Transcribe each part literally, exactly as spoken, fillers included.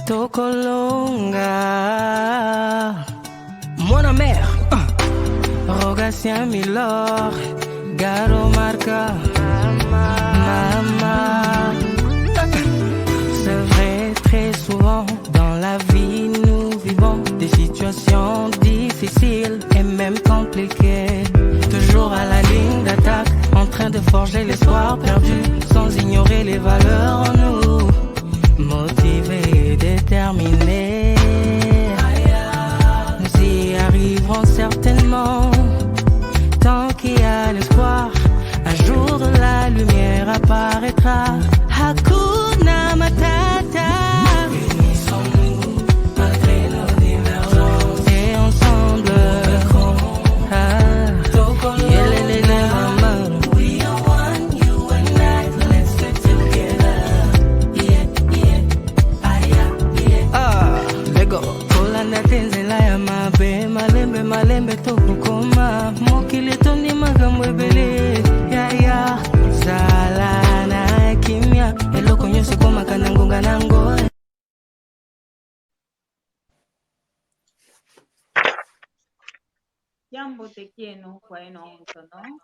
Tokolonga. Mon amour. Rogatien Milord. Garo Marca. Mama. C'est vrai, très souvent dans la vie, nous vivons des situations difficiles et même compliquées. Toujours à la ligne d'attaque, en train de forger l'espoir perdu, sans ignorer les valeurs en nous. Motivés et déterminés, nous y arriverons certainement. Tant qu'il y a l'espoir, un jour de la lumière apparaîtra. Hakuna Matata. Unissons-nous, malgré nos divergences. Et ensemble, ah, yelelele, mama. We are one, you and I, let's stick together. Yeah, yeah. Ah, let go. Kolanda te nzela ya mabe, malembe, malembe tokokoma. Mokili etondi makambo ebele, yaya. Zala na kimia, eloko nyonso ekomaka na ngonga na yango. Kiambote kieno kwa eno mutono.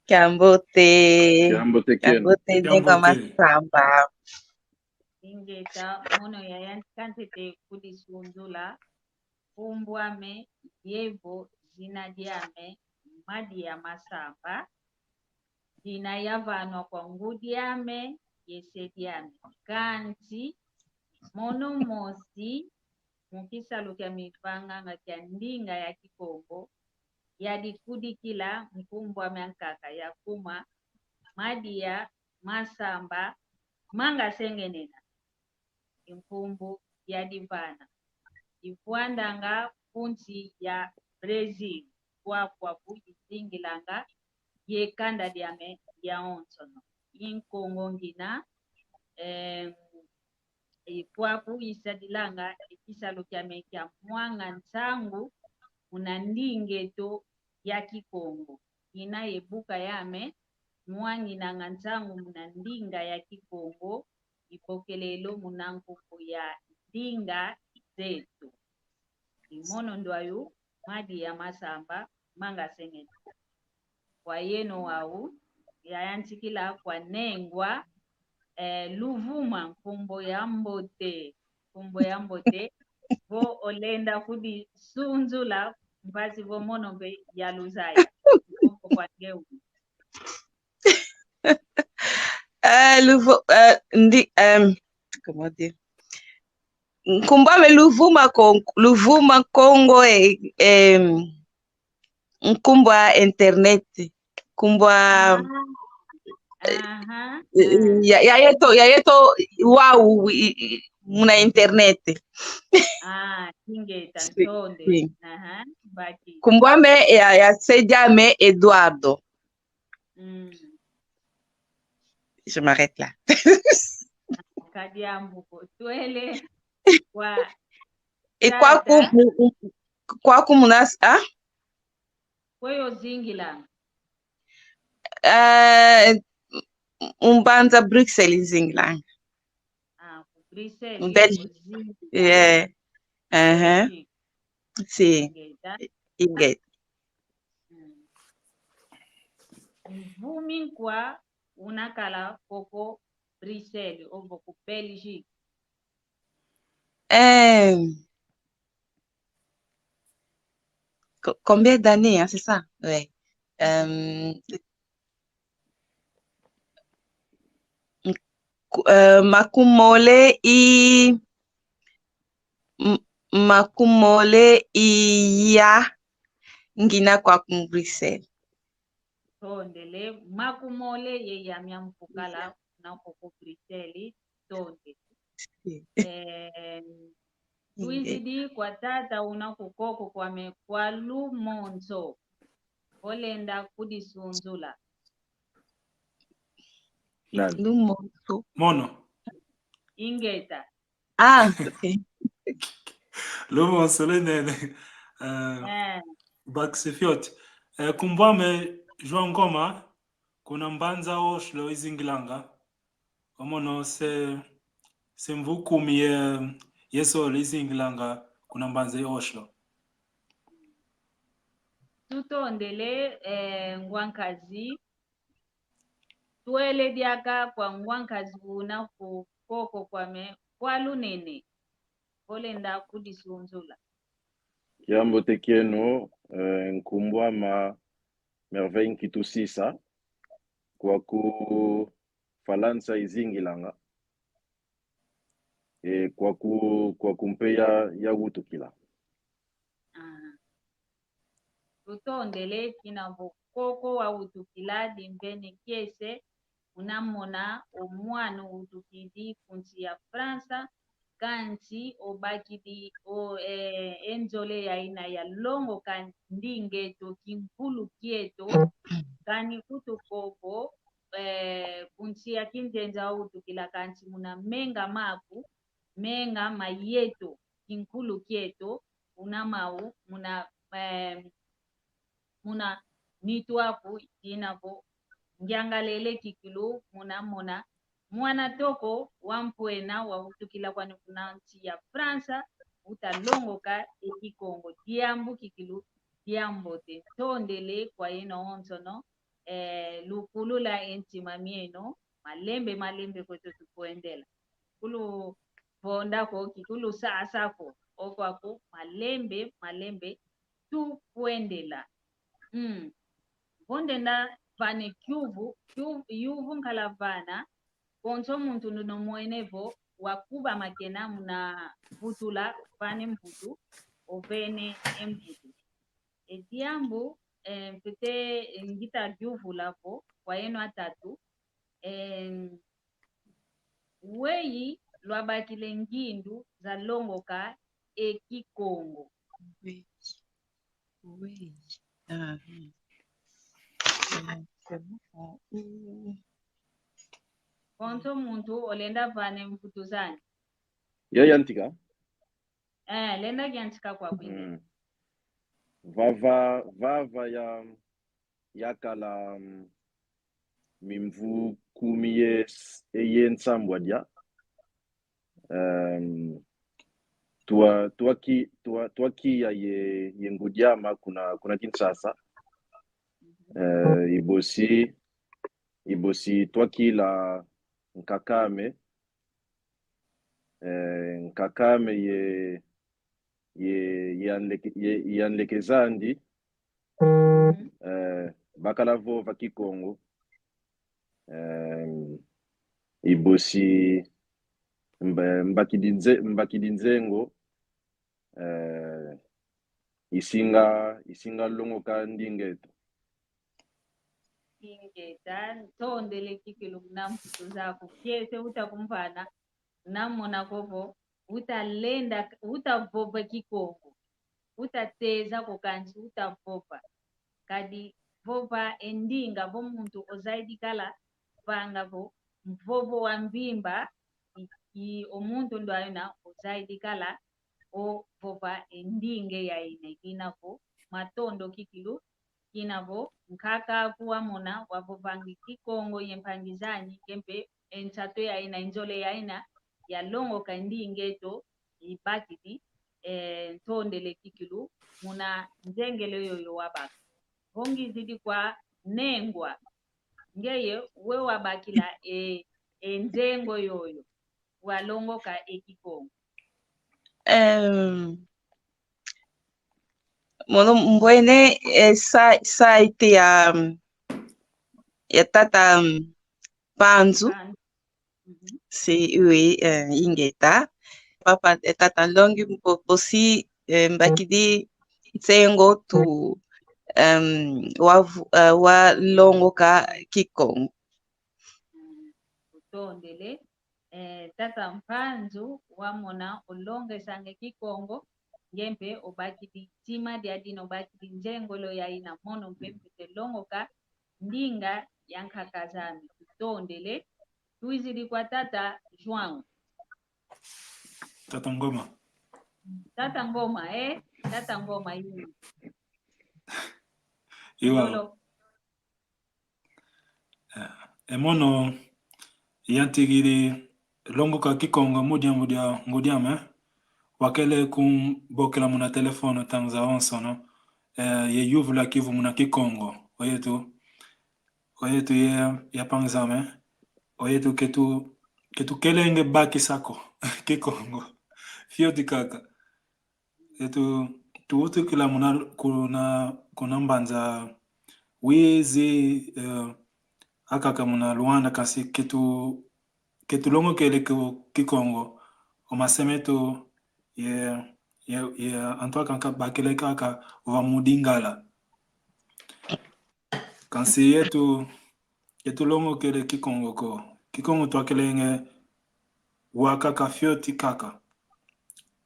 Kiambote. Kiambote kieno. Kiambote, ndeko Masamba. Ingeta, mono yayantika ntete kudisunzula. Nkumbu ame ye vo zina diame Madia Masamba. Dina yavanwa kwa ngudi ame ye se diame. Kansi mono mosi mu kisalu kia mivanganga kia ndinga ya Kikongo, yadikudikila nkumbu ame ankaka, yakuma Madia Masamba Manga Sengenena. I nkumbu yadivana. Divwandanga ku nsi ya Brésil, kwa kwaku izingilanga ye kanda diame diawonsono. I Nkongo ngina, em, i kwaku isadilanga i kisalu kiame kia mwanga nsangu muna ndinga eto ya Kikongo. Ina ye buka yame, mwanginanga nsangu muna ndinga ya Kikongo, ibokelelo muna nkumbu ya ndinga zeto. I mono ndwayu Madia Masamba Manga Sengenena. Kwa yeno wau, yayantikila kwa nengwa, eh, Luvuma, nkumbu ya mbote, nkumbu ya mbote, vo olenda kudisunzula mpasi vo mono mpe yaluzaya. Nkumbu kwa ngeu. Eh, Luvu-, eh, ndi, em, comment dire? Nkumbu ame Luvuma Kon-, Luvuma Kongo, eh, em, nkumbu a internet, nkumbu a, ah, eh, aha, eh, ah, ya, ya yeto, ya yeto wau, i, i, muna internet. Ah, ingeta, si, ntonde. Si. Aha, baki. Nkumbu ame ya, ya se diame Eduardo. Mm. Je m'arrête là. Kadiambu ko, twele kwa. E kwaku tata. Mu-, mu-, kwaku muna s-, ah? Kweyo zingila. Eh, mu mbanza Bruxelles zingila. Ah, ku Bruxelles, Belgique. Ku zingila. Yeah. Uh-huh. Belgique. Si. Ingeta. Ingeta. Mm. Mvumi nkwa unakala koko Bruxelles, ovo ku Belgique? Eh, co-, combien d'années, hein, c'est ça? Ouais. Euh, nku-, euh, makumole i, m-, makumole i ya ngina kwaku Bruxelles. Tondele, makumole ye ya mia mvukala na koko Bruxelles, tondele. Si. Eh, twizidi kwa tata una kukoko kwame kwa lumonso. Olenda kudisunzula. Nani? Lumonso. Mono. Ingeta. Ah, ok. Lumonso lunene. Eh, eh. Bakisi fioti. Eh, nkumbu ame João Ngoma, kuna mbanza Oslo izingilanga. Omono se, se mvu kumi ye, ye sole izingilanga kuna mbanza ya Oslo. Tutondele, eh, ngwa nkazi. Twele diaka kwa ngwa nkazi una ku koko kwame kwa lunene. Vo olenda kudisunzula. Kiambote kieno, eh, nkumbu ame Merveille Nkitusisa, kwaku Falansa izingilanga, eh, kwaku, kwaku mpe ya, yawutukila. Ah. Tutondele kina vo koko wawutukila, dimvene kiese, una mona o mwana uwutukidi ku nsi ya Fransa, kansi obakidi o, eh, e nzole yaina ya longoka ndinga eto, kinkulu kieto, kani kutuka vo, eh, ku nsi ya kinzenza wawutukila, kansi muna menga maku, menga ma yeto, kinkulu kieto, una mau, muna, eh, muna nitu aku, dina vo ngiangalele kikilu, muna mona mwana toko wampwena wawutukila kwani kuna nsi ya Fransa, uta longoka e Kikongo. Diambu kikilu, diambote. Ntondele kwa yeno onsono, eh, lukulula e ntima mieno, malembe, malembe kweto tukwendela. Kulu vonda ko, kikulu sasa ko, oko aku malembe, malembe, tukwendela. Mm. Vo ndenda vane kiuvu, kiuvu, yuvu nkala vana, konso muntu nduno mwene vo, wakubama kena muna vutula, vane mvutu, ovene e mvutu. E diambu, eh, mpete ngita diuvula vo, kwa yeno atatu, eh, weyi lwabakile ngindu za longoka e Kikongo. Weyi. Weyi. Ah, hmm. Ah, c'est bon. Ah, hmm. Konso muntu olenda vane mvutu zani. Ya yantika? Eh, lenda yantika kwa kwingi. Mm. Vava, vava ya, yakala, mm, mimvu kumi ye s-, ye nsambwadia. Em, twa-, twaki-, twa-, twakiya ye, ye ngudi ame kuna, kuna Kinshasa. Eh, ibosi, ibosi twakila nkak'ame, eh, nkak'ame ye, ye, ye anleke-, ye, ye anleke zandi, eh, bakala vova Kikongo. Eh, ibosi mba-, mbakidi nze-, mbakidi nzengo, eh, isinga, isinga longoka ndinga eto. Ingeta, ntondele kikilu muna mvutu zaku. Kiese uta kumvana, una mona ko vo, uta lenda, uta vova Kikongo, uta teza ko kansi uta vova. Kadi vova e ndinga vo muntu ozaidi kala, vanga vo, mvovo wa mvimba, i, i o muntu ndwaina ozaidi kala, ovova e ndinga yaina. Kina vo, matondo kikilu, kina vo, nkaka aku wamona, wavovangi Kikongo ye mpangi zani, nge mpe, e nsatu yaina, e nzole yaina, ya longoka ndinga eto, ibakidi, eh, ntondele kikilu, muna nzengele yoyo wabaka. Vo ngizidi kwa Nengwa, ngeye, we wabakila, e, e nzengo yoyo. Walongoka e Kikongo. Em, mono mbwene, eh, sa-, site ya, ya tata, mm, Mpanzu. Mpanzu. Mhm. Si, oui, eh, ingeta. Papa, eh, tata Nlongi, mbo-, bosi, eh, mbakidi nsengo tu, em, wa vu-, eh, walongoka Kikongo. Mm, utondele. Eh, tata Mpanzu, wamona olongesange Kikongo, nge mpe obakidi ntima dia dina, obakidi nzengolo yaina, mono mpe mpete longoka ndinga ya nkaka zame. Tutondele. Twizidi kwa tata João. Tata Ngoma. Tata Ngoma, eh? Tata Ngoma, yini? Iwa. Lolo. Eh, e mono yantikidi, longoka Kikongo mu diambu dia ngudi ame, wakele kumbokela muna telefone ntangu zawonsono, eh, ye yuvula kiuvu muna Kikongo. Oyetu, oyetu ye, ya mpangi zame, oyetu ke tu, ke tukelenge bakisa ko Kikongo. Fioti kaka. Etu, tuwutukila muna, kuna, kuna mbanza wizi, eh, akaka muna Luanda, kansi ke tu, ke tulongokele ku Kikongo, o mase metu ye, ye, ye antu akanka bakele kaka vova mu Lingala. Kansi yetu, ke tulongokele Kikongo ko. Kikongo twakelenge wa kaka fioti kaka.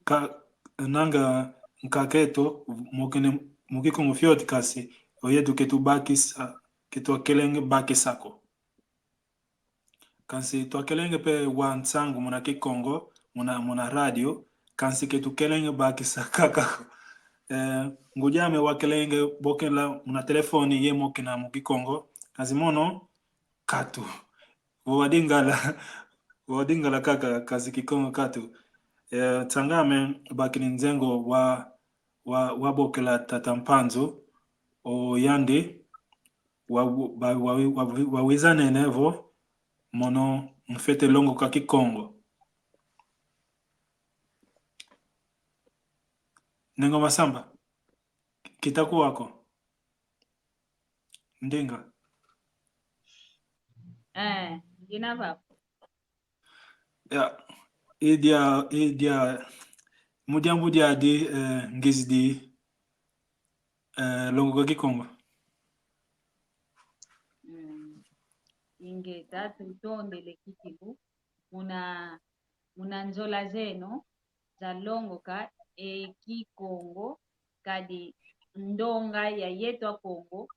Ka, nanga nkaka eto, mokene mu Kikongo fioti kansi, oyetu ke tubakisa, ke twakelenge bakisa ko. Kansi twakelenge pe wa nsangu muna Kikongo, muna, muna radio, kansi ke tukelenge bakisa kaka ko. Eh, ngudi ame wakelenge bokela muna telefone ye mokena mu Kikongo, kansi mono katu. Vova Lingala, vova Lingala kaka, kansi Kikongo katu. Eh, nsanga ame bakidi nzengo wa, wa, wabokela tata Mpanzu, o yandi, wa, wa, wa, wa, wawiza nene vo, mono mfwete longoka Kikongo. Nengo Masamba, kita kuwa ko. Ndinga. Eh, ndina vava. Ya, idia, idia, mu diambu diadi, eh, ngizidi, eh, longoka Kikongo. Mm. Ingeta, tutondele kikilu, muna, muna nzola zeno za longoka e Kikongo, kadi ndonga ya yeto Akongo,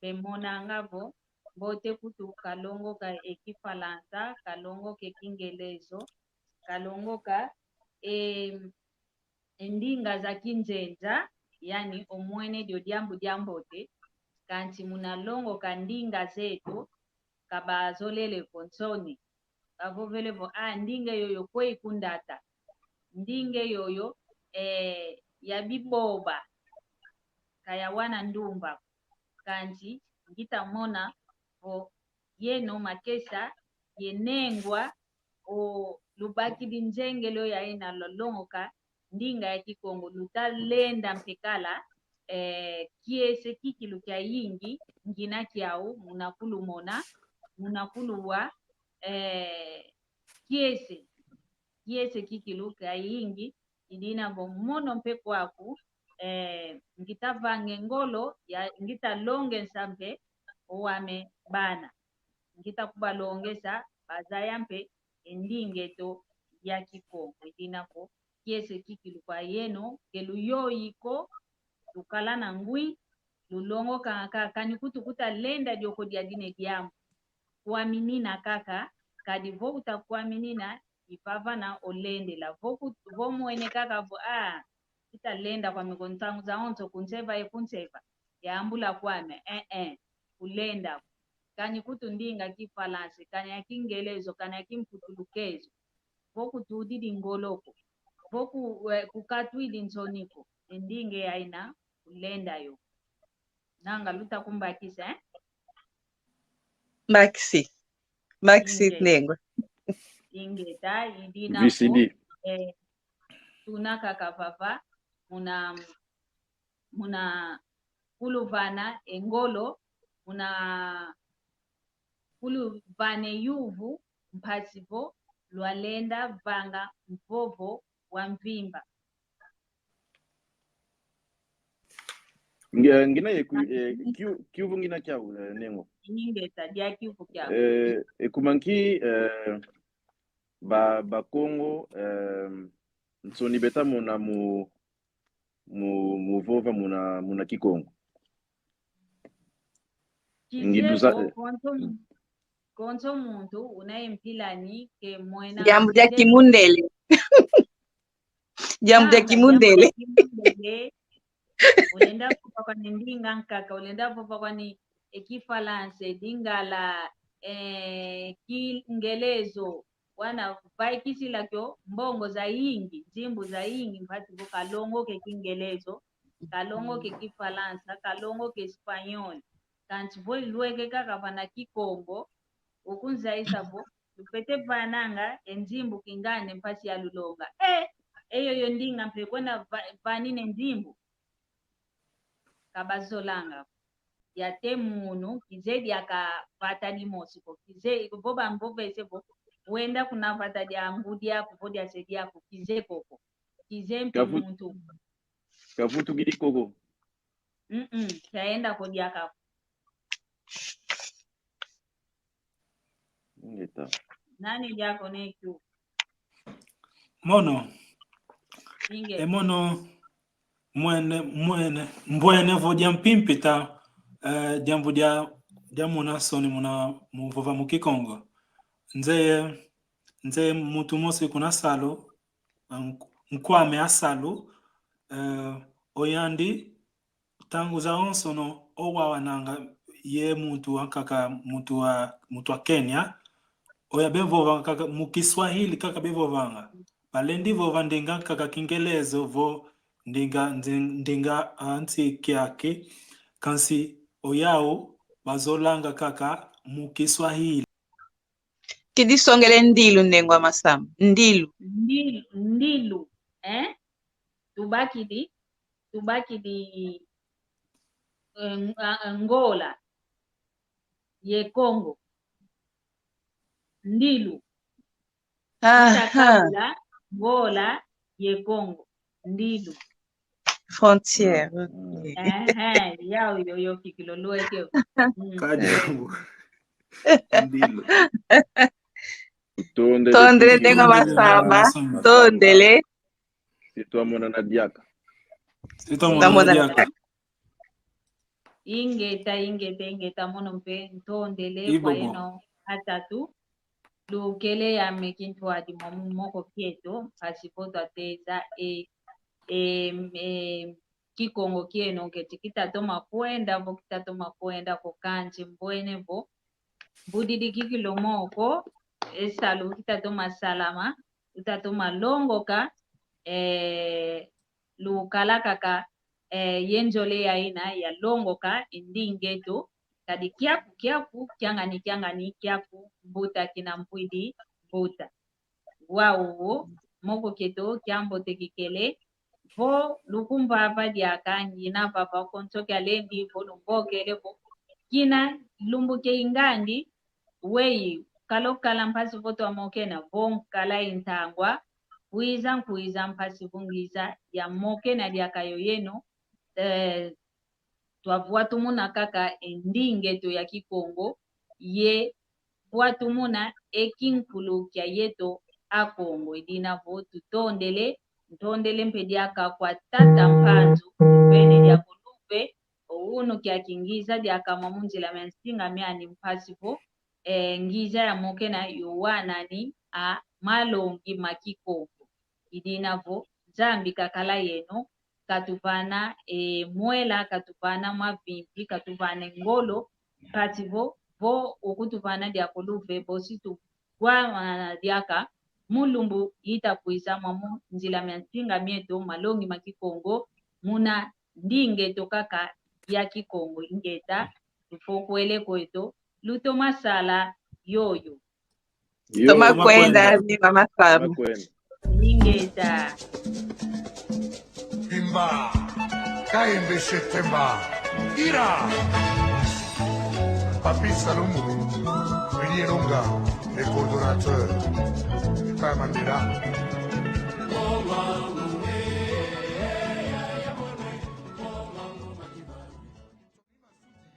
bemonanga vo, mbote kutu kalongoka e Kifalansa, kalongoka e Kingelezo, kalongoka e, e ndinga za kinzenza, yani omwene dio diambu diambote, kansi muna longoka ndinga zeto, kabazolele vo nsoni. Bavovele vo, ah, ndinga yoyo kwe ikundata. Ndinga yoyo, eh, ya biboba. Ka yawana ndumba. Kansi, ngita mona vo yeno makesa, ye nengwa, o lubakidi nzengelo ya ina lolongoka, ndinga ya Kikongo, luta lenda mpe kala, eh, kiese kikilu kiayingi, ngina kiau, muna kulumona, muna kuluwa, eh, kiese, kiese kikilu kiayingi, idina vo mono mpe kwaku, eh, ngita vange ngolo, ya, ngita longesa mpe, owame bana. Ngita kubalongesa, bazaya mpe, e ndinga eto ya Kikongo, idina vo, kiese kikilu kwa yeno, ke luyoyi ko, lukala na ngwi, lulongoka kaka, kani kutu kuta lenda dio ko dia dina diambu. Kwaminina kaka, kadi vo uta kwaminina, ivavana olendela. Vo ku-, vo mwene kaka vo, ah, ita lenda kwame ko ntangu zawonso kunseva ye kunseva. Yambula kwame, eh, eh, kulenda. Kani kutu ndinga Kifalansa, kani ya Kingelezo, kani ya Kimputulukezo. Vo kutudidi ngolo ko. Vo ku, eh, kukatwidi nsoni ko. E ndinga ya ina, kulenda yo. Nanga luta kumbakisa, eh? Mbakisi. Mbakisi. Inge. Nengo. Ingeta, idina vo, eh, tuna kaka vava, muna, muna kuluvana e ngolo, muna kuluvana e yuvu, mpasi vo lwalenda vanga mvovo wa mvimba. Nge-, ngina ye ku-, eh, kiu-, kiuvu ngina kiau, eh, Nengo. Ingeta, dia kiuvu kiau. Eh, e kuma nki, eh, ba, Bakongo, eh, nsoni beta mona mu, mu, mu vova muna, muna Kikongo. Ngiduza, eh, konso, konso muntu una ye mpila ni ke mwena diambu dia kimundele. Diambu dia kimundele. Diambu dia kimundele. Ulenda vova kwani ndinga nkaka, ulenda vova kwani e Kifalansa, e Lingala, eh, Kingelezo, Bwana vaikisila kio mbongo zayingi, nzimbu zayingi, mpasi vo kalongoke Kingelezo, kalongoke Kifalansa, kalongoke Espanhol. Kansi vo lweke kaka vana Kikongo, ukunzayisa vo, lupete vananga e nzimbu kingandi mpasi ya lulonga. Eh, e yoyo ndinga mpe kwena va-, vanina e nzimbu. Ka bazolanga. Yate munu, kizeye diaka vata dimosi ko. Kizeye, vo bamvovese vo, wenda kuna vata dia ngudi aku, vo dia se diaku, kizeye koko. Kizeye mpe Kavu-, muntu. Kavutukidi koko. Mm-mm, kiayenda ko diaka. Ingeta. Nani diako netu? Mono. Inge. E mono, mwene, mwene, mbwene vo dia mpimpi ta, eh, diambu dia, dia muna soni muna muvova mu Kikongo. Nzeye, nzeye muntu mosi kuna salu, nk-, nkwame a salu, eh, oyandi, ntangu zawonsono owawananga ye muntu ankaka, muntu wa, muntu wa Kenya. Oya bevovanga kaka mu Kiswahili kaka bevovanga. Balendi vova ndinga ankaka Kingelezo vo ndinga, ndin-, ndinga ansi kiaki. Kansi oyau bazolanga kaka mu Kiswahili. Kidisongele ndilu, ndengwa Masamba. Ndilu. Ndilu, ndilu, eh? Tubakidi, tubakidi, eh, Ng-, a-, Angola ye Congo. Ndilu. Aha. Tutakabula Angola ye Congo. Ndilu. Frontière, ok. Ehe, yau yoyo kikilolo eke. Mm. Kadiambu. Ndilu. Tondele. Tondele, ndengwa Masamba. Tondele. Si twamonana diaka. Si twamonana diaka. Ingeta, ingeta, ingeta, mono mpe ntondele kwa yeno atatu. Lukele yame kintwadi mo mu moko kieto, mpasi vo twateza e, e, e, Kikongo kieno keti kitatoma kwenda vo kitatoma kwenda ko, kansi mbwene vo budidi kikilo moko, e salu kitatoma salama, utatoma longoka, eh, lukala kaka, eh, ye nzole ya ina ya longoka e ndinga eto, kadi kiaku, kiaku, kiangani, kiangani, kiaku, mbuta kina mbwidi mbuta. Wau, moko kieto kiambote kikele, vo lukumvava diaka ngina vava konso kialendi vo lumbokele vo kina lumbu kia ingandi, weyi, kalokala mpasi vo twamokena vo nkala intangwa, kwiza, nkwiza mpasi vo ngiza yamokena diaka yoyeno, eh, twavwatumuna kaka e ndinga eto ya Kikongo, ye vwatumuna e kinkulu kia yeto Akongo. Idina vo tutondele, ntondele mpe diaka kwa tata Mpanzu, mvene diaka luve, o unu kiaki ngiza diaka mwa mu nzila mia nsinga miani mpasi vo, eh, ngiza yamokena yowanani a malongi ma Kikongo. Idina vo Nzambi kakala yeno, katuvana, eh, mwela, katuvana mavimpi, katuvana ngolo, mpasi vo, vo ukutuvana diaka luve, bosi tuvana diaka mu lumbu ita kwiza mwa mu nzila mia nsinga mieto, malongi ma Kikongo, muna ndinga eto kaka ya Kikongo. Ingeta, tufokwele kweto, lutoma sala yoyo. Yo, toma kwenda, toma kwenda. Ni mama Sabu. Toma kwenda. Ingeta. Timba, Kayembe chez Temba. Ira. Papi Salumu, Willy Elonga, le coordonnateur. Epa Mandela.